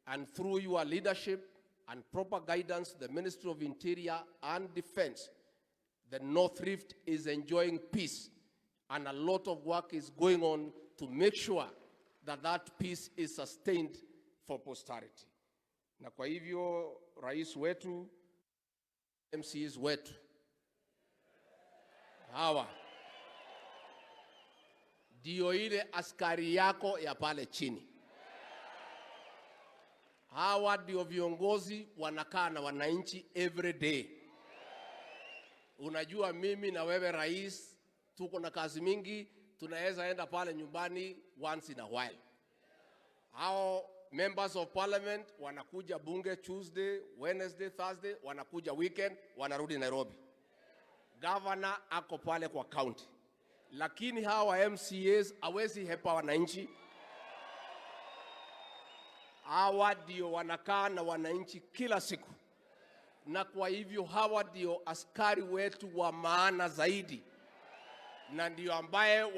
And through your leadership and proper guidance, the Ministry of Interior and Defense, the North Rift is enjoying peace. And a lot of work is going on to make sure that that peace is sustained for posterity. Na kwa hivyo, rais wetu, MCAs wetu hawa ndio ile askari yako ya pale chini. Hawa ndio viongozi wanakaa na wananchi every day. Unajua mimi na wewe, rais, tuko na kazi mingi, tunaweza enda pale nyumbani once in a while. Hao members of parliament wanakuja bunge Tuesday, Wednesday, Thursday, wanakuja weekend, wanarudi Nairobi. Governor ako pale kwa county, lakini hawa MCAs hawezi hepa wananchi. Hawa ndio wanakaa na wananchi kila siku, na kwa hivyo hawa ndio askari wetu wa maana zaidi, na ndio ambaye